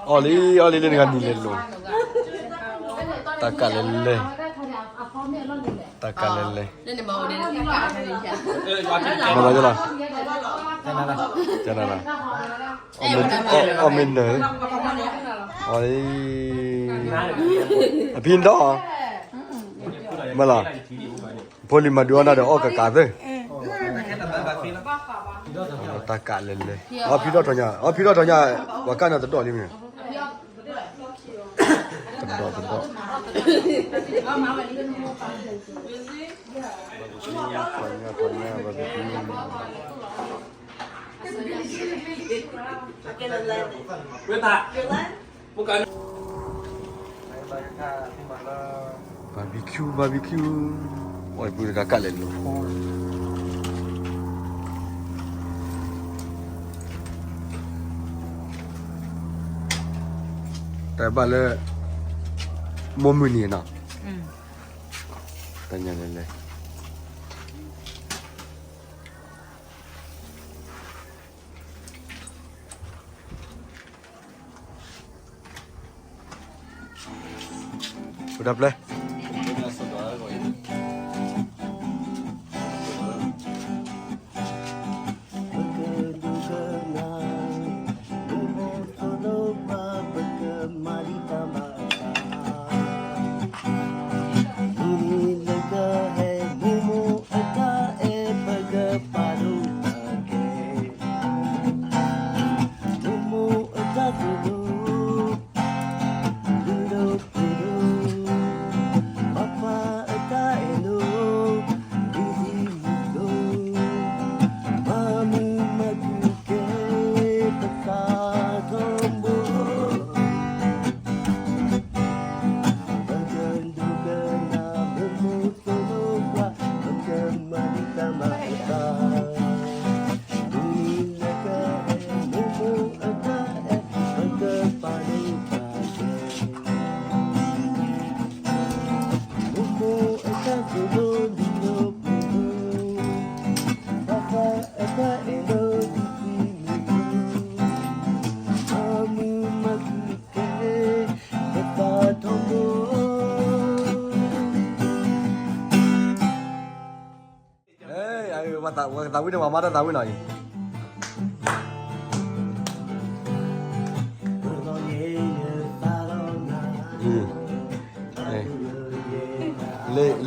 အီၣ်လံ အီၣ်လံ လၢနဂၤနံၤလဲၤလိၤ, တၢ်ကးလဲၤလဲၤ, တၢ်ကးလဲၤလဲၤ, မၤလီၤယလီၤ, ကနၤလၢ, အီၣ်မ့ၢ်နၢၤ, အီၣ်လံ, အဖံဒီး, မၤလီၤ, ဖိလံၤမၤဒုးအီၣ်နၤဒီးအီၣ်ကကးသ့, တၢ်ကးလဲၤလဲၤ, အီၣ်ဖံဒီးထီၣ်ညါ, အီၣ်ဖံဒီးထီၣ်ညါ, ပှၤကၢ်န့ၣ်တဒီးလံမ့ၢ်, တဒီးတဒီး, ထီၣ်ညါ ထီၣ်ညါ barbecue, ဝဲ barbecue barbecue, အီၣ်အံၤပူၤတဂၤကၢ်လဲၤလိၤ, တၢ်ဘၣ်လၢ မိၢ်မုၢ်နံၤနီၤ, တၢ်ညါလဲၤလဲၤ ပတၢ်ပျဲ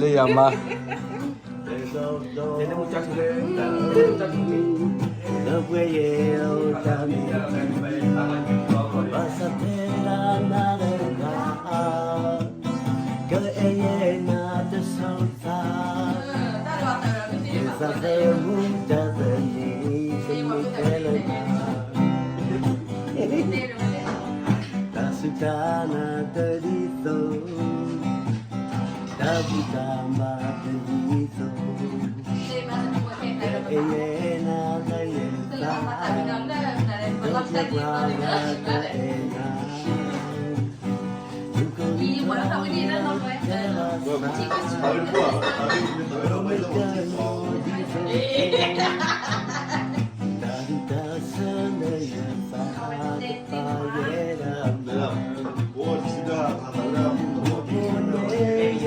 လၢယမါ တၢ်စူၢ်တၢ်နာ်တဒ်သိး တၢ်ဘူၣ်တၢ်ဘါတဒ်သိး အဲၣ်ယဲနၤလၢယသး တၢ်အဲၣ်နၤ ဖဲပှၤအါဂၤထံၣ်ဘၣ်နၤ ကပာ်ဖှိၣ်လၢနၤ တၢ်လၤဖိလၢအိၣ်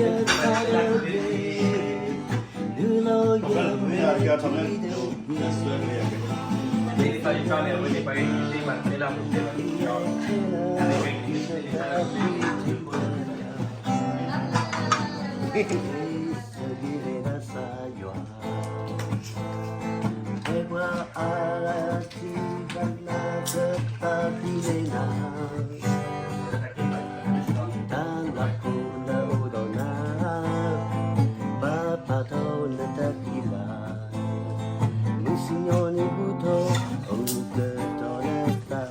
ဒီးနၤ ဘၣ်ပာ်ထီၣ်နတၢ်ဖံးလၤ မုၢ်စံၣ်ညီၣ်န့ၣ်ဘူးထီၣ် အိၣ်ကတီၤလၢသး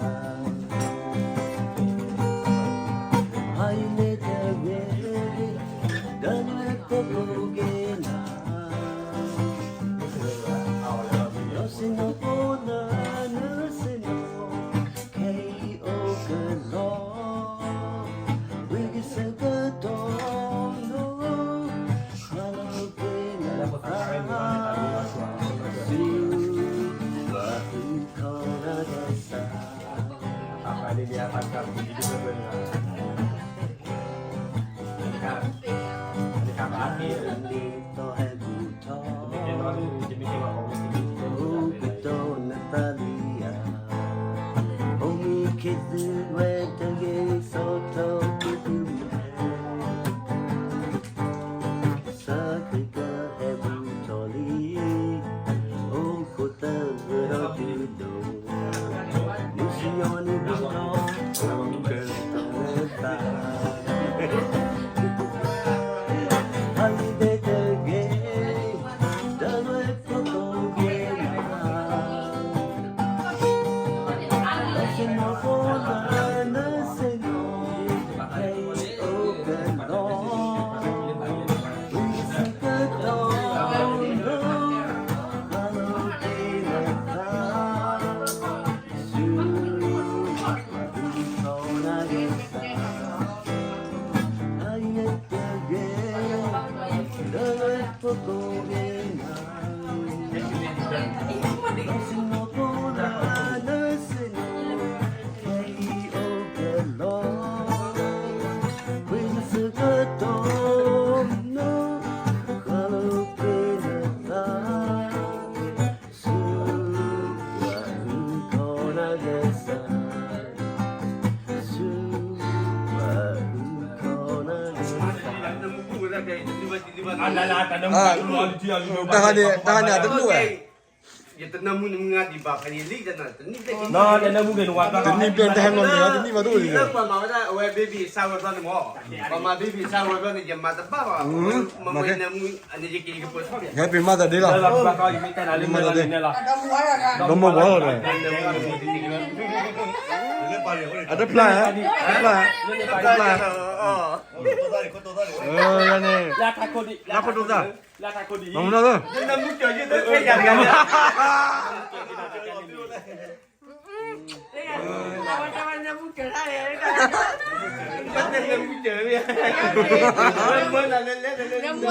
ဟါယုာ်န့ၣ်တဂ့ၤ ဒီးနတ သးကကဟဲဘူးထီၣ်လံ, အိၣ်ခိၣ်သၢဂၢၢ်ဒီးဒုးဒိၣ်, မုၢ်စံၣ်ညီၣ်န့ၣ်ဘူးထီၣ်, ကတၢၢ်လၢသး, ဟးယံၤဒဲးတဂ့ၤ, ဒီးလွဲၢ်ဖိကိးဂ့ၤမး, ဒီးစ့ၢ်နီၤဖိလၢနစ့ၢ်နီၤ, ဟဲအံၤအိၣ်ကလီ ဝံၤဆၢကတီၢ်, ဘၣ်လိာ်က့ၤနသး, ဆူဝဲအုၣ်ခီၣ်နၢ်ကစၢ်, အယဲၢ်တဂ့ၤ, ဒီးလွဲၢ်ဖိကိးဂ့ၤမး, ဒီးစ့ၢ်နီၤဖိလၢနစ့ၢ်နီၤ, ဟဲအံၤအိၣ်ကလီ ဝံၤဆၢကတီၢ်, ဘၣ်လိာ်က့ၤနသး, ဆူဝဲအုၣ်ခီၣ်နၢ်ကစၢ်, ဆူဝဲအုၣ်ခီၣ်နၢ်ကစၢ်, တၢ်ဟါန့ၣ် တၢ်ဟါန့ၣ် အတလိၣ်ဝဲ ယတနၢမူနမူငါဒံးဘၣ်ဖဲန့ၣ်လံ, တနံၣ်ဘျဲၣ်တဟဲနီတမံၤလီၤ, တနံၣ်ဘျဲၣ်တဟဲနီတမံၤလီၤ, တနံၣ်ဘၣ်တအိၣ်လံ, ပမၤဝဲဒၣ်အဝဲ baby shower ဘျီန့ၣ်မး, ပမၤ baby shower ဘျီန့ၣ် ယမၤတဘၣ်ဘၣ်, မ့ၢ်နၢမူန့ၣ် ယက့ၤယကပၢၤထီၣ်န့ၣ်, ဟဲပ့ၤမၤသးဒ့လီၤ, မၤသးဒ့, မ့ၢ်မ့ၢ်ဘၣ်လီၤ, အတဖျါ, အတဖျါ, အတဖျါ, န့ၣ်, လၢခိၣ်တိသၣ် လၢတၢ်ခိၣ်ဒံး, မၤမနုၤသ့ၣ်, နမူအမ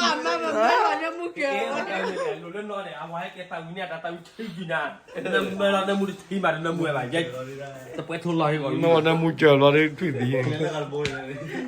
ါမၤမၤလီၤ နမူကၢၤ, လိၤလၢနီၢ်န့ၣ် အဝဲဟဲကဲသးဝံၤန့ၣ် တၢ်သးဝံၤထံကံၤနၤ, နမၢလီၤ နမူတထံမး နမူဝဲဘၣ်, တပှဲၤထိလီၤဟ့ၣ်ဂီၤ, နမူကၢၤဘျီဒီးထွံၣ်သံ